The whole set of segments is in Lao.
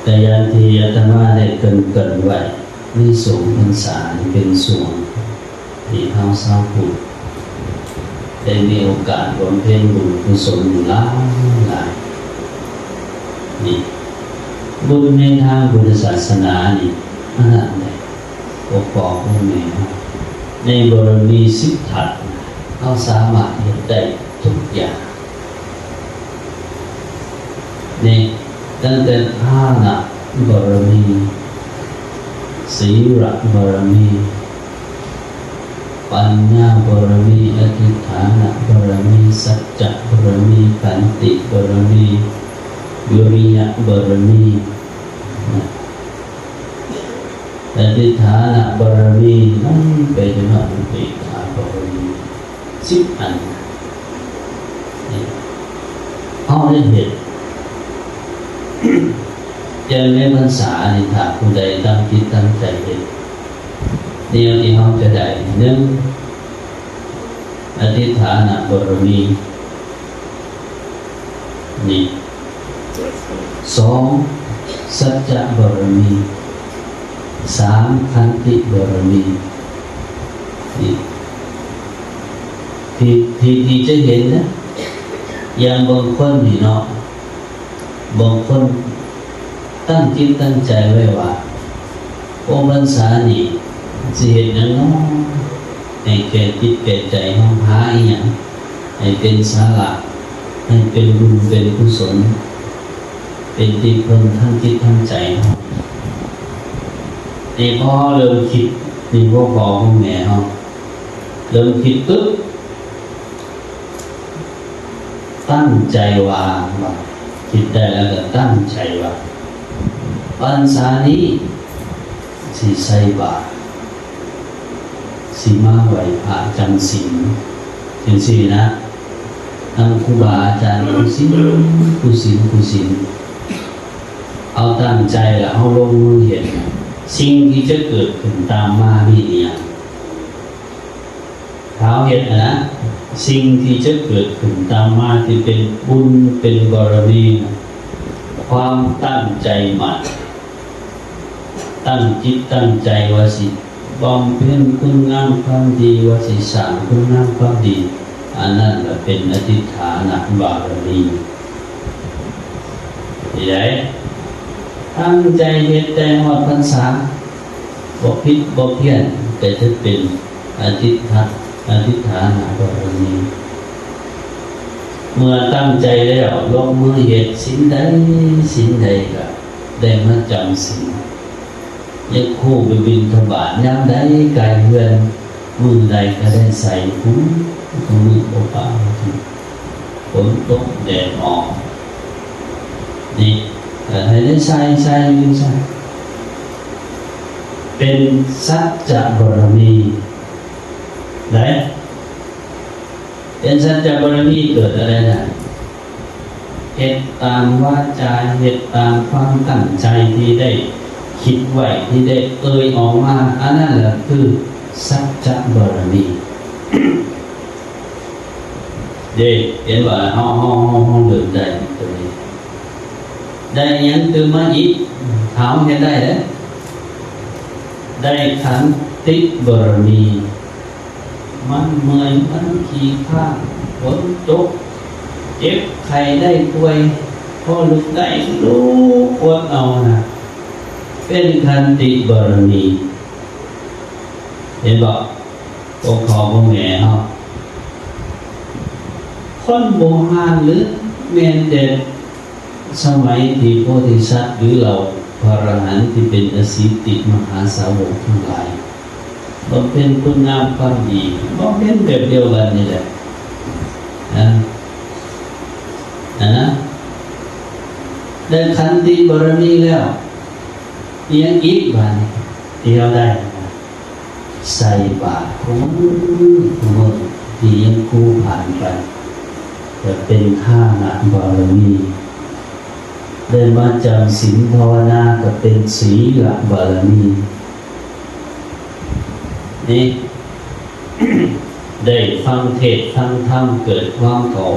ກະຢ່າງທີ່ອາດຕະມາໄດ້ເກີ່ນໆໄວ້ ໃນຊ່ວງພັນສານີ້ເປັນຊ່ວງທີ່ເຮົາຊາວພຸດໄດ້ມີໂອກາດບຳເພັນບຸນກຸສົນຫຼາຍໆ. ນີ້ ບຸນໃນທາງພຸດທະສາສະໜານີ້ ອັນນັ້ນແຫຼະ ພໍ່ພໍ່ແມ່ເຮົາ ໃນບໍລະມີສິບທັດ ເຮົາສາມາດເຮັດໄດ້ທຸກຢ່າງ. ນີ້ ຕັ້ງແຕ່ທານະບາລະມີ, ສີລະບາລະມີ, ປັນຍາບາລະມີ, ອະທິຖານະບາລະມີ, ສັດຈະບາລະມີ, ຂັນຕິບາລະມີ, ວິລິຍະບາລະມີ ນະ, ອະທິຖານະບາລະມີ ໄປຈົນຮອດອຸເບກຂາບາລະມີ. ສິບອັນ ເຮົາໄດ້ເຮັດ ຢ່າງໃນພັນສານີ້ ຖ້າຜູ້ໃດຕັ້ງຈິດຕັ້ງໃຈເຮັດ ແນວທີ່ເຮົາຈະໄດ້ ໜຶ່ງ ອະທິຖານະບາລະມີ ນີ້ ສອງ ສັດຈະບາລະມີ, ສາມ ຂັນຕິບາລະມີ. ທີ່ ທີ່ ທີ່ຈະເຫັນນະ ຢ່າງບາງຄົນນີ້ເນາະ ບາງຄົນຕັ້ງຈິດຕັ້ງໃຈໄວ້ວ່າ ໂອ ພັນສານີ້ຊິເຮັດຫຍັງເນາະ ໃຫ້ແກ່ຈິດແກ່ໃຈເຮົາ ຫາອີ່ຫຍັງໃຫ້ເປັນສາລະ ໃຫ້ເປັນບຸນເປັນກຸສົນ ເປັນທີ່ເພິ່ງທາງຈິດທາງໃຈເຮົາ. ນີ້ພໍເລີ່ມຄິດ ນີ້ພໍພໍ່ແມ່ເຮົາເລີ່ມຄິດປຶບ ຕັ້ງໃຈວ່າ ຄິດໄດ້ແລ້ວກໍຕັ້ງໃຈວ່າ ພັນສານີ້ຊິໃສ່ບາດ ຊິມາໄຫວ້ພະຈຳສິນ ຈັ່ງຊີ້ນະ ນຳຄູບາອາຈານ ຄູ່ສິນ ຄູ່ສິນ ຄູ່ສິນ ເຮົາຕັ້ງໃຈແລ້ວ ເຮົາລົງມືເຮັດ ສິ່ງທີ່ຈະເກີດຂຶ້ນຕາມມາມີອີ່ຫຍັງ? ຖ້າເຮົາເຮັດຫັ້ນນະ ສິ່ງທີ່ຈະເກີດຂຶ້ນຕາມມາທີ່ເປັນບຸນເປັນບາລະມີນະ ຄວາມຕັ້ງໃຈໝັ້ນ ຕັ້ງຈິດຕັ້ງໃຈວ່າຊິບຳເພັນຄຸນງາມຄວາມດີ ວ່າຊິສ້າງຄຸນງາມຄວາມດີ ອັນນັ້ນລະເປັນອະທິຖານະບາລະມີ. ນີ້ໄດ໋ ຕັ້ງໃຈເຮັດໄດ້ຮອດພັນສາ ບໍ່ຜິດບໍ່ພຽນ ກໍຈະເປັນອະທິຖະ ອະທິຖານະບາລະມີ. ເມື່ອຕັ້ງໃຈແລ້ວ ລົງມືເຮັດ ສິນໃດ ສິນໃດກໍໄດ້ມາຈຳສິນ. ຍາຄູໄປບິນທະບາດ ຍາມໃດກາຍເຮືອນ ມື້ໃດກໍໄດ້ໃສ່ ຄຸມ ຄຸມມື້ບໍ່ປາ ຝົນຕົກແດດອອກ ນີ້ກໍໃຫ້ໄດ້ໃສ່ ໃສ່ຢູ່ ໃສ່ ເປັນສັດຈະບາລະມີໄດ໋. ເປັນສັດຈະບາລະມີເກີດອັນໃດນະ? ເຮັດຕາມວາຈາ ເຮັດຕາມຄວາມຕັ້ງໃຈທີ່ໄດ້ຄິດໄວ້ ທີ່ໄດ້ເອີ່ຍອອກມາ ອັນນັ້ນລະຄືສັດຈະບາລະມີ. ເດ້ ເຫັນວ່າເຮົາ ເຮົາ ເຮົາ ເຮົາເລີ່ມໄດ້ຕົວນີ້ ໄດ້ຫຍັງຕື່ມມາອີກ? ຖາມເຮັດໄດ້ເດ້ ໄດ້ຂັນຕິບາລະມີ. ມັນເມື່ອຍ ມັນຂີ້ຄ້ານ ຝົນຕົກ ເຈັບໄຂ້ໄດ້ປ່ວຍ ພໍລຸກໄດ້ລຸກ ອົດເອົານະ ເປັນຂັນຕິບາລະມີ. ເຫັນບໍ່? ພວກພໍ່ພວກແມ່ເຮົາ ຄົນບູຮານ ຫຼື ແມ່ນແຕ່ສະໄໝທີ່ໂພທິສັດ ຫຼື ເຫຼົ່າພະອະລະຫັນທີ່ເປັນອະສີຕິມະຫາສາວົກທັງຫຼາຍ ບຳເພັນຄຸນງາມຄວາມດີ ບຳເພັນແບບດຽວກັນນີ້ແຫຼະ ນະ ນະ ໄດ້ຂັນຕິບາລະມີແລ້ວ ອີ່ຫຍັງອີກບາດນີ້ ທີ່ເຮົາໄດ້ ໃສ່ບາດຄູ່ມື້ ຄູ່ມື້ ທີ່ຍັງຄູຜ່ານໄປ ກໍເປັນທານະບາລະມີ ໄດ້ມາຈຳສິນພາວະນາ ກໍເປັນສີລະບາລະມີ ນີ້ ໄດ້ຟັງເທດຟັງທຳ ເກີດຄວາມເຂົ້າ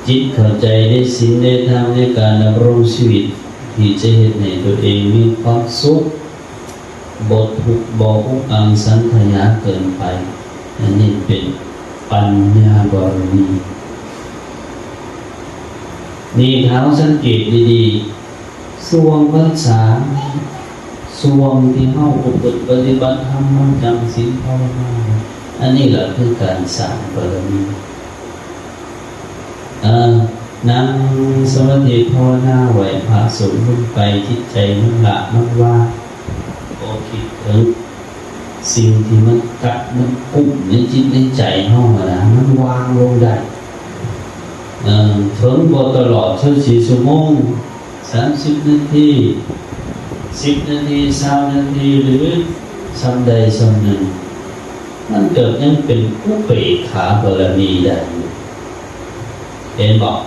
ຈິດເຂົ້າໃຈໃນສິນໃນທຳ ໃນການດຳລົງຊີວິດ ທີ່ຈະເຮັດໃຫ້ຕົວເອງມີຄວາມສຸກ, ບໍ່ທຸກ, ບໍ່ອຸກອັ່ງສັນທະຍາເກີນໄປ. ອັນນີ້ເປັນປັນຍາບາລະມີ. ນີ້ຖ້າເຮົາສັງເກດດີໆ, ຊ່ວງພັນສາ, ຊ່ວງທີ່ເຮົາປະພຶດປະຕິບັດທຳ, ເຮົາຈຳສິນພາວະນາ, ອັນນີ້ລະຄືການສ້າງບາລະມີ. ເອີ ນັ່ງສະມາທິພາວະນາ, ໄຫວ້ພະ, ສວດມົນໄປ, ຈິດໃຈມັນລະ, ມັນວ່າງ, ບໍ່ຄິດເຖິງສິ່ງທີ່ມັນກັດ, ມັນກຸ້ມໃນຈິດໃນໃຈເຮົາຫັ້ນນະ, ມັນວາງລົງໄດ້. ເອີ ເຖິງບໍ່ຕະຫຼອດຊາວສີ່ຊົ່ວໂມງ, ສາມສິບນາທີ, ສິບນາທີ, ຊາວນາທີ ຫຼື ສ່ຳໃດສ່ຳໜຶ່ງ, ມັນກໍຍັງເປັນອຸເບກຂາບາລະມີໄດ້ຢູ່. ເຫັນບໍ່?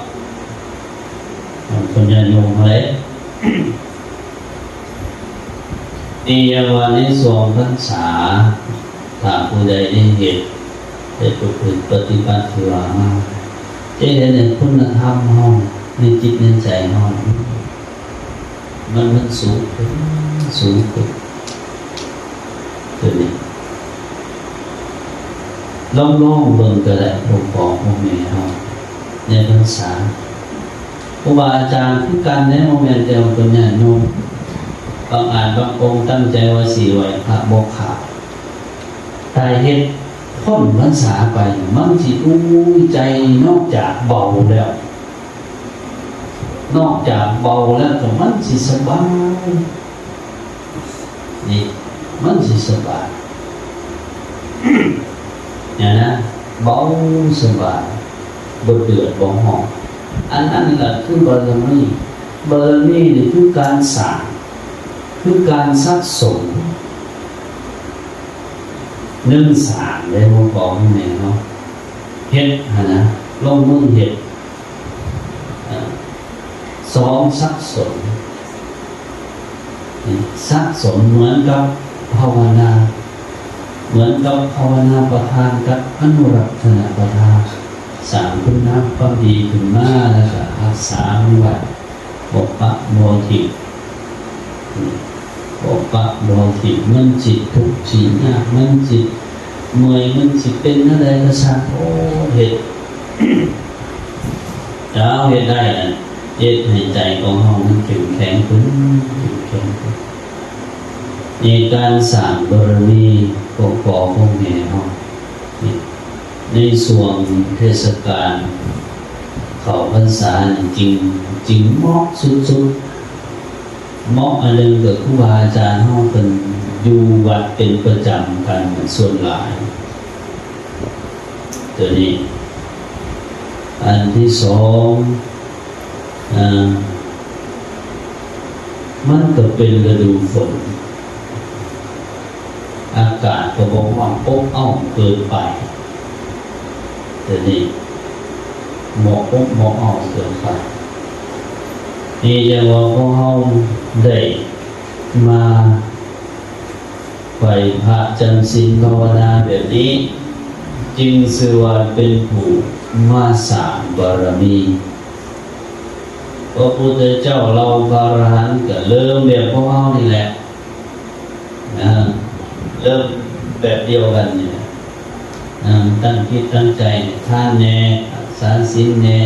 ທ່ານຍາດໂຍມທັງຫຼາຍ, ນີ້ຍັງວ່າໃນຊ່ວງພັນສາ, ຖ້າຜູ້ໃດໄດ້ເຮັດ, ໄດ້ປະພຶດປະຕິບັດທີ່ວ່າມາ, ຈະເຮັດໃຫ້ຄຸນນະທຳເຮົາໃນຈິດໃນໃຈເຮົາ ມັນ, ມັນສູງຂຶ້ນ, ສູງຂຶ້ນ. ຕົວນີ້ລອງ, ລອງເບິ່ງກໍໄດ້, ພໍ່ພໍ່ແມ່ເຮົາໃນພັນສາ, ຄູບາອາຈານຄືກັນເດ້, ບໍ່ແມ່ນແຕ່ວ່າເພິ່ນຍາດໂຍມ. ບາງອາດບາງອົງຕັ້ງໃຈວ່າຊິໄຫວ້ພະບໍ່ຂາດ, ແຕ່ເຮັດ ພົ້ນພັນສາໄປ ມັນຊິ ໂອ້ຍ ໃຈນອກຈາກເບົາແລ້ວ, ນອກຈາກເບົາແລ້ວກໍມັນຊິສະບາຍ, ນີ້ ມັນຊິສະບາຍ ນີ້ນະ, ເບົາສະບາຍ, ບໍ່ເດືອດບໍ່ຮ້ອນ. ອັນນັ້ນລະຄືບາລະມີ, ບາລະມີນີ້ຄືການສ້າງ, ຄືການສະສົມ. ໜຶ່ງ ສ້າງໄດ້ບໍ່ພໍແມ່ນເນາະ, ເຮັດຫັ້ນນະ, ລົງມືເຮັດ. ອາ ສອງ ສະສົມ, ສະສົມເໝືອນກັບພາວະນາ, ເໝືອນກັບພາວະນາປະທານກັບອະນຸລັກສະນະປະທານ, ສ້າງຄຸນງາມຄວາມດີຂຶ້ນມາ ແລ້ວກໍຮັກສາມັນໄວ້. ບໍ່ປະບໍ່ຖິ້ມ, ບໍ່ປະບໍ່ຖິ້ມ, ມັນຊິທຸກຊິຍາກ, ມັນຊິເມື່ອຍ, ມັນຊິເປັນແນວໃດກໍຊ່າງ, ໂອ້ ເຮັດ, ຖ້າເຮົາເຮັດໄດ້ນັ້ນ, ເຮັດໃຫ້ໃຈຂອງເຮົາມັນເຂັ້ມແຂງຂຶ້ນ, ເຂັ້ມແຂງຂຶ້ນ. ໃນການສ້າງບາລະມີຂອງພໍ່ຂອງແມ່ເຮົານີ້, ໃນຊ່ວງເທດສະການເຂົ້າພັນສານີ້ ຈຶ່ງ, ຈຶ່ງເໝາະສຸດໆ. ເໝາະອັນໜຶ່ງກໍຄູບາອາຈານເຮົາເພິ່ນຢູ່ວັດເປັນປະຈຳກັນສ່ວນຫຼາຍ, ຕົວນີ້. ອັນທີສອງ, ເອີ ມັນກໍເປັນລະດູຝົນ, ອາກາດກໍບໍ່ຮ້ອນອົບເອົ້າເກີນໄປ, ຕົວນີ້ບໍ່ອົບບໍ່ເອົ້າເກີນໄປ. ນີ້ຈັ່ງວ່າພວກເຮົາໄດ້ມາໄຫວ້ພະ ຈຳສິນພາວະນາແບບນີ້, ຈຶ່ງຊື່ວ່າເປັນຜູ້ມາສ້າງບາລະມີ. ພະພຸດທະເຈົ້າ ເຫຼົ່າພະອໍລະຫັນກໍເລີ່ມແບບພວກເຮົານີ້ແຫຼະ, ເລີ່ມແບບດຽວກັນນີ້ແຫຼະ, ຕັ້ງຈິດຕັ້ງໃຈໃຫ້ທານແດ່, ຮັກສາສິນແດ່,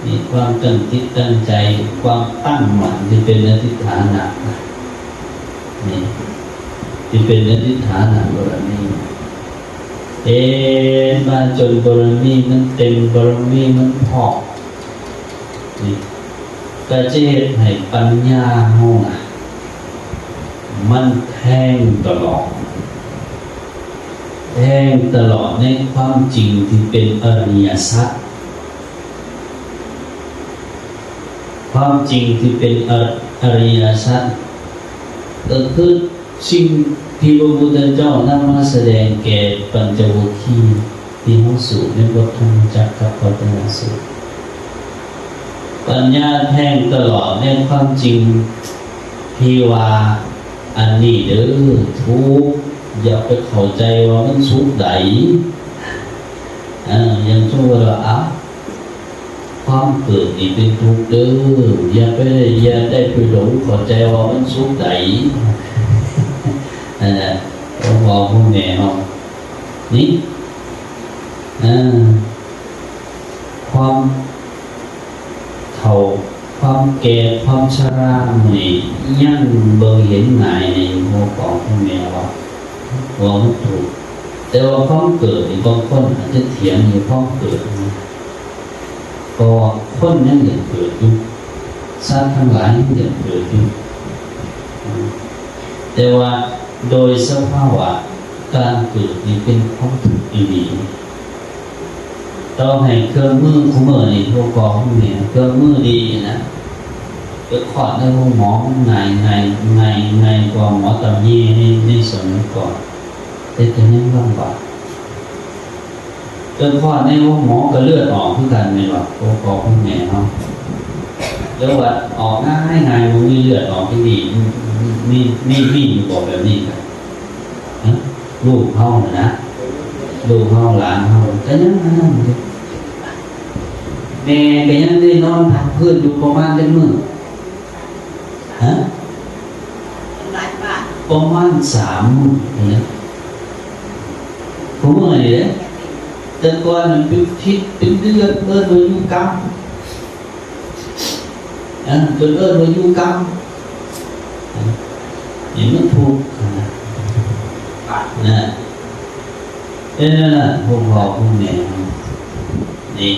ມີຄວາມຕັ້ງຈິດຕັ້ງໃຈ, ຄວາມຕັ້ງໝັ້ນທີ່ເປັນອະທິຖານະ, ນີ້ ທີ່ເປັນອະທິຖານະບາລະມີ, ເຮັດມາຈົນບາລະມີມັນເຕັມ, ບາລະມີມັນພອກ. ນີ້ກໍຈະເຮັດໃຫ້ປັນຍາເຮົານະ ມັນແທງຕະຫຼອດ, ແທງຕະຫຼອດໃນຄວາມຈິງທີ່ເປັນອະລິຍະສັດ. ຄວາມຈິງທີ່ເປັນອະ, ອະລິຍະສັດ ກໍຄືສິ່ງທີ່ພະພຸດທະເຈົ້ານຳມາສະແດງແກ່ປັນຈະວັກຄີ ທີ່ເຮົາສູດໃນບົດທຳມະຈັກກັບວັດທະນະສູດ. ປັນຍາແທງຕະຫຼອດໃນຄວາມຈິງທີ່ວ່າ ອັນນີ້ເດີ ທຸກ, ຢ່າໄປເຂົ້າໃຈວ່າມັນສຸກໃດ. ເອີ ຢ່າງສົມມຸດວ່າ ເອົາ ເພ ຄວາມເກີດນີ້ເປັນທຸກເດີ້ ຢ່າໄປ ຢ່າໄດ້ໄປຫຼົງເຂົ້າໃຈວ່າມັນສຸກໃດ ນັ້ນແຫຼະ ຂອງພໍ່ຂອງແມ່ເຮົານີ້ ເອີ ຄວາມເຖົ້າ ຄວາມແກ່ ຄວາມຊະລານີ້ ຍັງເບິ່ງເຫັນງ່າຍໃນຫົວຂອງພໍ່ແມ່ເຮົາ ວ່າມັນທຸກ ແຕ່ວ່າຄວາມເກີດນີ້ ບາງຄົນອາດຈະຖຽງຢູ່ຄວາມເກີດ ເພາະວ່າຄົນຍັງຢາກເກີດຢູ່ ສັດທັງຫຼາຍຍັງຢາກເກີດຢູ່ ແຕ່ວ່າໂດຍສະພາວະການເກີດນີ້ເປັນຄວາມທຸກອີ່ຫຼີ. ຕໍ່ໃຫ້ເຄື່ອງມືຄູ່ມື້ນີ້ ຜູ້ປກຄອງແມ່ນເຄື່ອງມືດີນະ ໄປຄອດໃນໂຮງໝໍມັນງ່າຍ ງ່າຍ ງ່າຍ ງ່າຍກວ່າໝໍຕຳແຍໃນ ໃນສະໄໝກ່ອນ ແຕ່ກໍຍັງລຳບາກ. ເອີ ຄອດໃນໂຮງໝໍກໍເລືອດອອກຄືກັນແມ່ນບໍ່ ຂອງພໍ່ຂອງແມ່ເຮົາ? ຫຼືວ່າອອກງ່າຍໆ ບໍ່ມີເລືອດອອກທີ່ນີ້ ມີ ມີ ມີຢູ່ບໍ່ແບບນີ້? ກະ ຮະ ລູກເຮົາຫັ້ນນະ ລູກເຮົາ ຫຼານເຮົາ ກໍຍັງອັນນັ້ນຢູ່ ແມ່ກໍຍັງໄດ້ນອນພັກພື້ນຢູ່ປະມານຈັກມື້? ຮະ ປະມານສາມມື້ນີ້ແຫຼະ ຜູ້ມື້ນີ້ເດ້. ແຕ່ກ່ອນມັນເປັນທິດເປັນເດືອນ ເອີ້ນວ່າຢູ່ກຳ ເອີ ເພິ່ນເອີ້ນວ່າຢູ່ກຳ ນີ້ມັນທຸກນະ ນະ ເປັນແນວນັ້ນ ພວກພໍ່ພວກແມ່ ນີ້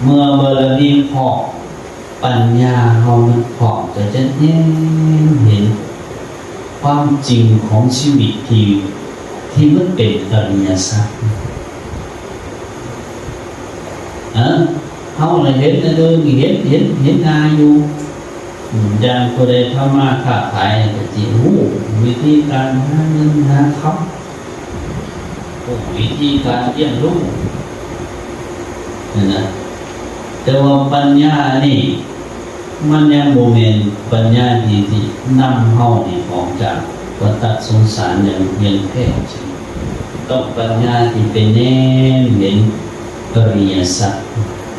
ເມື່ອບາລະມີພ້ອມ ປັນຍາເຮົາມັນພ້ອມ ກໍຈະແຍງເຫັນຄວາມຈິງຂອງຊີວິດທີ່ ທີ່ມັນເປັນອະລິຍະສັດ. ເອີ ເຮົາລະເຫັນອັນອື່ນນີ້ ເຫັນ ເຫັນ ເຫັນງ່າຍຢູ່ ອືມ ຢ່າງຜູ້ໃດທຳມາຄ້າຂາຍກໍຊິຮູ້ວິທີການຫາເງິນຫາຄຳ ຮູ້ວິທີການລ້ຽງລູກຫັ້ນນະ ແຕ່ວ່າປັນຍານີ້ ມັນຍັງບໍ່ແມ່ນປັນຍາທີ່ ທີ່ນຳເຮົານີ້ອອກຈາກວັດຕະສົງສານຢ່າງ ຢ່າງແທ້ຈິງ. ຕ້ອງປັນຍາທີ່ໄປແນມເຫັນອະລິຍະສັດ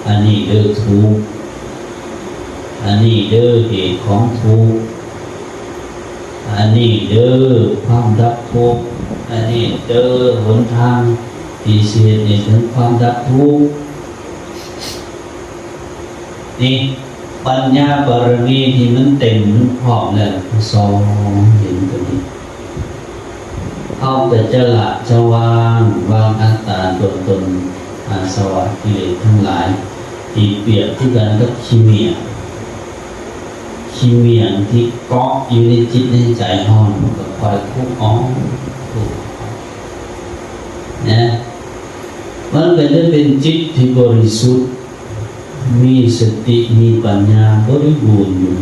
ອັນນີ້ເດີທຸກ ອັນນີ້ເດີເຫດຂອງທຸກ ອັນນີ້ເດີຄວາມດັບທຸກ ອັນນີ້ເດີຫົນທາງທີ່ຊິເຮັດໃຫ້ເຖິງຄວາມດັບທຸກ. ນີ້ປັນຍາບາລະມີທີ່ມັນເຕັມມັນພ້ອມແລ້ວ ສອງເຫັນຕົວນີ້ ເຮົາກໍຈະລະຈະວາງ ວາງອັດຕາຕົວຕົນ ອາສະວະກິເລດທັງຫຼາຍ ທີ່ປຽບຄືກັນກັບຂີ້ເໝ້ຍ ຂີ້ເໝ້ຍທີ່ເກາະຢູ່ໃນຈິດໃນໃຈເຮົາ ມັນກໍຄ່ອຍຄຸອອກ ຄຸອອກນະ ມັນກໍຈະເປັນຈິດທີ່ບໍລິສຸດ ມີສະຕິ ມີປັນຍາບໍລິບູນຢູ່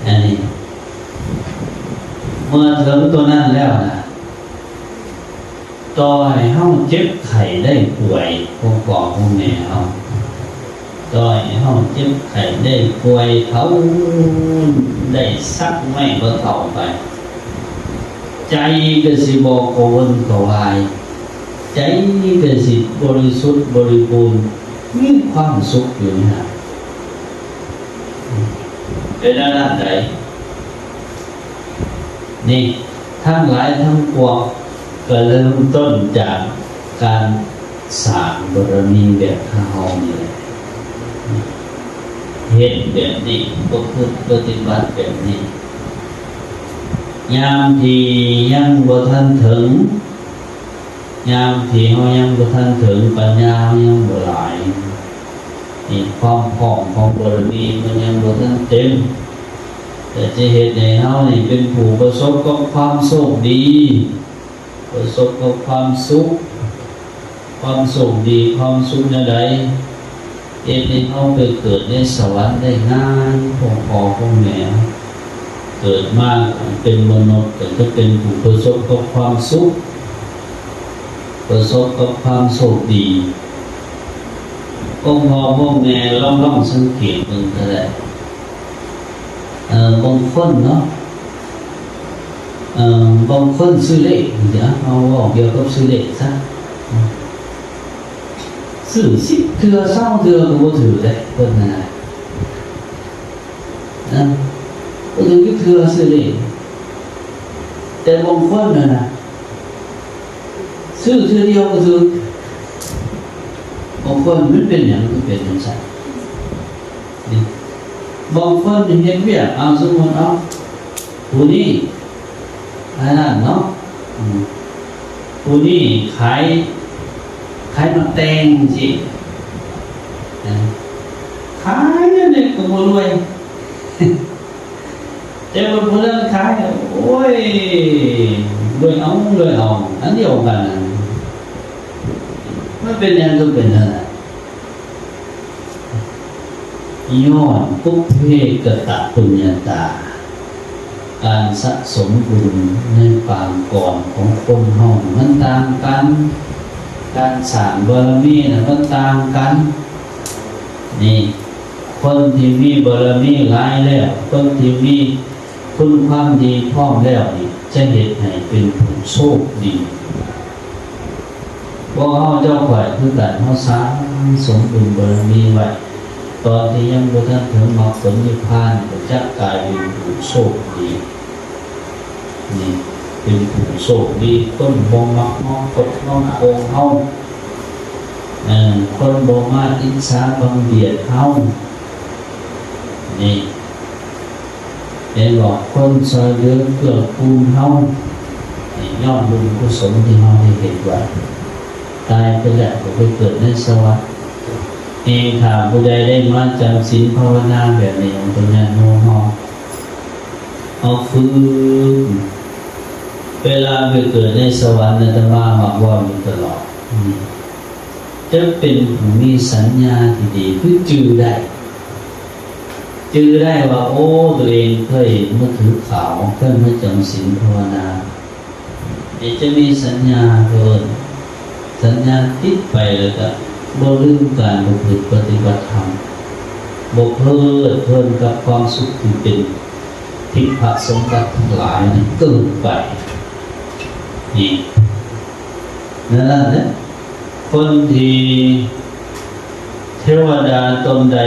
ອັນນີ້ ເມື່ອເຖິງຕົວນັ້ນແລ້ວນະ ຕໍ່ໃຫ້ເຮົາເຈັບໄຂ້ໄດ້ປ່ວຍ ພວກພໍ່ພວກແມ່ເຮົາ ຕໍ່ໃຫ້ເຮົາເຈັບໄຂ້ໄດ້ປ່ວຍ ເຖົ້າ ໄດ້ສັກໄມ້ກະເຖົ້າໄປ ໃຈກໍຊິບໍ່ກະວົນກະວາຍ ໃຈກໍຊິບໍລິສຸດບໍລິບູນ ມີຄວາມສຸກຢູ່ນີ້ນະ ເປັນອັນນັ້ນໃດ. ນີ້ ທັງຫຼາຍທັງປວງກໍເລີ່ມຕົ້ນຈາກການສ້າງບາລະມີແບບເຮົານີ້ແຫຼະ ເຮັດແບບນີ້ ປະພຶດປະຕິບັດແບບນີ້ ຍາມທີ່ຍັງບໍ່ທັນເຖິງ ຍາມທີ່ເຮົາຍັງບໍ່ທັນເຖິງ ປັນຍາເຮົາຍັງບໍ່ຫຼາຍ ນີ້ ຄວາມພ້ອມຂອງບາລະມີມັນຍັງບໍ່ທັນເຕັມ ແຕ່ຈະເຮັດໃຫ້ເຮົານີ້ເປັນຜູ້ປະສົບກັບຄວາມໂຊກດີ ປະສົບກັບຄວາມສຸກ ຄວາມໂຊກດີ ຄວາມສຸກແນວໃດ ເຮັດໃຫ້ເຮົາໄປເກີດໃນສະຫວັນໄດ້ງ່າຍ ພວກພໍ່ພວກແມ່ ເກີດມາເປັນມະນຸດ ກໍຈະເປັນຜູ້ປະສົບກັບຄວາມສຸກ ປະສົບກັບຄວາມໂຊກດີ. ພວກພໍ່ພວກແມ່ລອງ ລອງສັງເກດເບິ່ງກໍໄດ້ ເອີ ບາງຄົນເນາະ ເອີ ບາງຄົນຊື້ເລກ ເຮົາເວົ້າກ່ຽວກັບຊື້ເລກຊະ ຊື້ ຊື້ສິບເທື່ອ ຊາວເທື່ອກໍບໍ່ຖືກເດ້ ເພິ່ນຫັ້ນນະ ນະ ບໍ່ຖືກຈັກເທື່ອ ຊື້ເລກ ແຕ່ບາງຄົນຫັ້ນນະ ຊື້ເທື່ອດຽວກໍຖືກ. ບາງຄົນມັນເປັນຫຍັງຄືເປັນຈັ່ງຊັ້ນ? ນີ້ ບາງຄົນເຮັດວຽກ ເອົາ ສົມມຸດເອົາ ຜູ້ນີ້ ອັນນັ້ນເນາະ ອືມ ຜູ້ນີ້ຂາຍ ຂາຍໝາກແຕງຈັ່ງຊີ້ ເອີ ຂາຍຈັ່ງໃດກໍບໍ່ລວຍ ແຕ່ວ່າຜູ້ນັ້ນຂາຍ ໂອ້ຍ ລວຍເອົາ ລວຍເອົາ ອັນດຽວກັນນັ້ນ ມັນເປັນຫຍັງຄືເປັນນັ້ນນະ? ຍ້ອນປຸບເພກະຕະປຸນຍະຕາ ການສະສົມບຸນໃນປາງກ່ອນຂອງຄົນເຮົາມັນຕ່າງກັນ, ການສ້າງບາລະມີນະມັນຕ່າງກັນ. ນີ້ ຄົນທີ່ມີບາລະມີຫຼາຍແລ້ວ, ຄົນທີ່ມີຄຸນຄວາມດີພ້ອມແລ້ວນີ້ ຈະເຮັດໃຫ້ເປັນຜູ້ໂຊກດີ. ພວກເຮົາເຈົ້າຂ້ອຍຄືກັນ, ເຮົາສ້າງສົມບຸນບາລະມີໄວ້ ຕອນທີ່ຍັງບໍ່ທັນເຖິງມັກຜົນນິບພານ ກໍຈະກາຍເປັນຜູ້ໂຊກດີ. ນີ້ ເປັນຜູ້ໂຊກດີ, ຄົນບໍ່ມາມາຄົດມາໂກງເຮົາ, ເອີ ຄົນບໍ່ມາອິດສາບັງບຽດເຮົາ. ນີ້ ເຫັນບໍ່? ຄົນຊ່ອຍເຫຼືອເກື້ອກູນເຮົາ ນີ້ຍ້ອນບຸນກຸສົນທີ່ເຮົາໄດ້ເຮັດໄວ້. ຕາຍໄປແລ້ວກໍໄປເກີດໃນສະຫວັນເອງ. ຖ້າຜູ້ໃດໄດ້ມາຈຳສິນພາວະນາແບບນີ້ ມັນກໍຍາດໂຍມເຮົາ ເຮົາຝຶກ ເວລາໄປເກີດໃນສະຫວັນ ອາດຕະມາມັກເວົ້າຢູ່ຕະຫຼອດ ນີ້ ຈະເປັນຜູ້ມີສັນຍາທີ່ດີ ຄືຈື່ໄດ້ ຈື່ໄດ້ວ່າ ໂອ້ ຕົວເອງເຄີຍມາຖືຂາວ ເຄີຍມາຈຳສິນພາວະນາ ເດ ຈະມີສັນຍາເພິ່ນ ສັນຍາຕິດໄປ ແລ້ວກະບໍ່ລືມການປະພຶດປະຕິບັດທຳ ບໍ່ເພີດເພີນກັບຄວາມສຸກທີ່ເປັນທິບພະສົມບັດທັງຫຼາຍນັ້ນເກີນໄປ. ນີ້ ນັ້ນແຫຼະ ຄົນທີ່ເທວະດາຕົນໃດ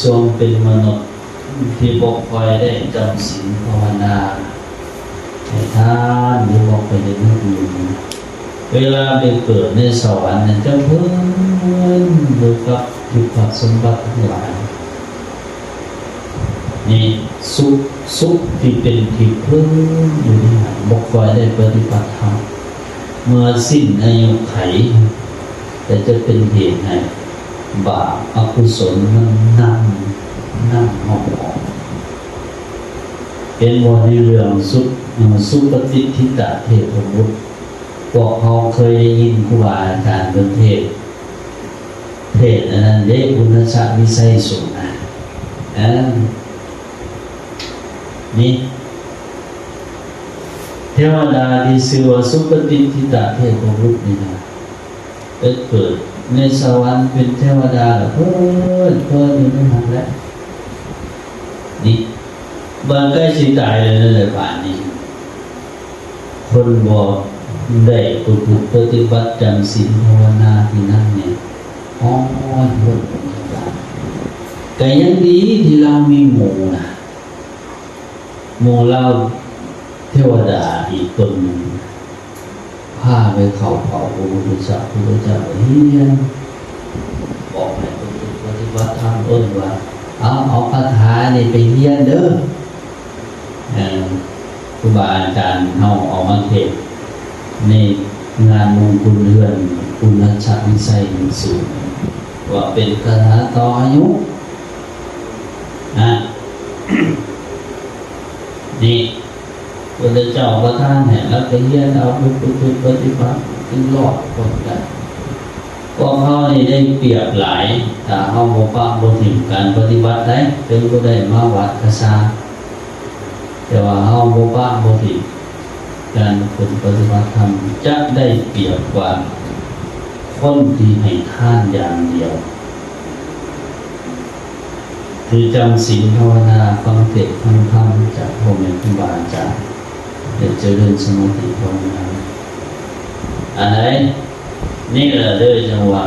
ຊ່ວງເປັນມະນຸດ ທີ່ບໍ່ຄ່ອຍໄດ້ຈຳສິນພາວະນາ ໃຫ້ທານ ຫຼືບໍ່ຄ່ອຍໄດ້ນຶກບຸນ ເວລາໄປເກີດໃນສະຫວັນນັ້ນ ຈະເພີນຢູ່ກັບທິບພະສົມບັດທັງຫຼາຍ. ນີ້ ສຸກ ສຸກທີ່ເປັນທິບເພີນຢູ່ນີ້ ບໍ່ຄ່ອຍໄດ້ປະຕິບັດທຳ. ເມື່ອສິ້ນອາຍຸໄຂ ກໍຈະເປັນເຫດໃຫ້ບາບອະກຸສົນມັນນຳ ນຳເຮົາອອກ. ເຫັນບໍ່ ໃນເລື່ອງສຸ ເອີ ສຸປະຕິດທິຕະເທບະບຸດ ພວກເຮົາເຄີຍໄດ້ຍິນຄູບາອາຈານເພິ່ນເທດ ເທດອັນນັ້ນເດ້ ບຸນນະຊະວິໄສສູນນະ ເອີ ນີ້ ເທວະດາທີ່ຊື່ວ່າສຸປະຕິດທິຕະເທບະບຸດນີ້ນະ ໄປເກີດໃນສະຫວັນເປັນເທວະດາ ເພີດເພີນຢູ່ໃນຫັ້ນແຫຼະ. ນີ້ ບາດໃກ້ຊິຕາຍແລ້ວນັ້ນແຫຼະ ບາດນີ້ ຄົນບໍ່ໄດ້ປະພຶດປະຕິບັດຈຳສິນພາວະນາທີ່ນັ້ນນີ້ ຮ້ອນເພິ່ນ ກໍຍັງດີທີ່ລາວມີໝູ່ນະ ໝູ່ລາວເທວະດາອີກຕົນໜຶ່ງ ພາໄປເຂົ້າເຝົ້າພະພຸດທະເຈົ້າ, ພະພຸດທະເຈົ້າກໍຮຽນ ບອກໃຫ້ປະພຶດປະຕິບັດທຳ, ເອີ້ນວ່າ ເອົາ, ເອົາຄາຖານີ້ໄປຮຽນເດີ້. ເອີ ຄູບາອາຈານເຮົາເອົາມາເທດໃນງານມົງຄຸນເຮືອນ ປຸນນະຊະວິໄສສູນ ວ່າເປັນຄາຖາຕໍ່ອາຍຸນະ. ນີ້ ພຸດທະເຈົ້າປະທານໃຫ້ ແລ້ວກໍຮຽນເອົາໄປປະພຶດປະຕິບັດ ຈຶ່ງລອດພົ້ນໄດ້. ພວກເຮົານີ້ໄດ້ປຽບຫຼາຍ ຖ້າເຮົາບໍ່ປະບໍ່ຖິ້ມການປະຕິບັດໄດ້ ເຖິງຜູ້ໃດມາວັດກະຊ່າງ ແຕ່ວ່າເຮົາບໍ່ປະບໍ່ຖິ້ມການຝຶກປະຕິບັດທຳ ຈະໄດ້ປຽບກວ່າຄົນທີ່ໃຫ້ທານຢ່າງດຽວ. ຄືຈຳສິນພາວະນາ, ຟັງເທດຟັງທຳຈາກພໍ່ແມ່ຄູບາອາຈານ ແລະ ຈະເລີນສະມາທິພາວະນາ. ອັນໃດ? ນີ້ລະເດີ ຈັ່ງວ່າ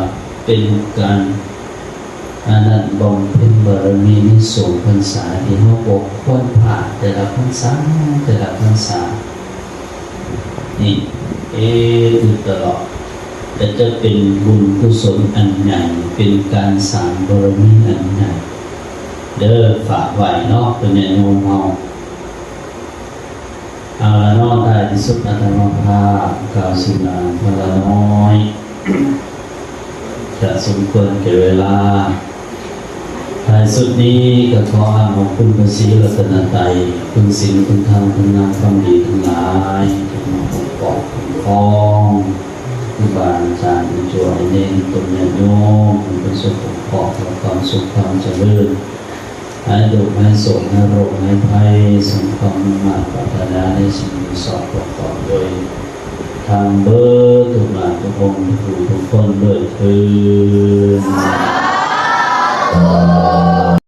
ເປັນການ ອັນນັ້ນ ບຳເພັນບາລະມີໃນສອງພັນສາ ທີ່ເຮົາບໍ່ຄວນພາດແຕ່ລະພັນສາ ແຕ່ລະພັນສາ ນີ້ ເຮັດຢູ່ຕະຫຼອດ ແລະ ຈະເປັນບຸນກຸສົນອັນໃຫຍ່ ເປັນການສ້າງບາລະມີອັນໃຫຍ່ເດີ້ ຝາກໄວ້ເນາະ ເປັນຍາດໂຍມເຮົາ. ເອົາລະເນາະ ທ້າຍທີ່ສຸດອາດຕະມາພາບກ່າວສິນລາພະລານ້ອຍ ຈະສົມຄວນແກ່ເວລາ. ທ້າຍສຸດນີ້ກໍຂໍອ້າງຂອບຄຸນພະສີລັດຕະນະໄຕ, ຄຸນສິນ, ຄຸນທຳ, ຄຸນງາມຄວາມດີທັງຫຼາຍທີ່ມາປົກປ້ອງຄຸ້ມຄອງ ຄູບາອາຈານ, ອາຈົວອາເນນ, ຕົນຍາດໂຍມ, ໃຫ້ເພິ່ນຊົງປົກປ້ອງ ຄວາມສຸກຄວາມຈະເລີນ. ໃຫ້ທຸກ ໃຫ້ໂສກ ໃຫ້ໂລກ ໃຫ້ໄພ ສົມຄວາມມຸ່ງມາດປາດຖະໜາໃນສິ່ງທີ່ຊອບປະກອບດ້ວຍທຳເບີດທຸກຫຼານທຸກອົງທຸກຜູ້ທຸກຄົນດ້ວຍເທີ້ນ.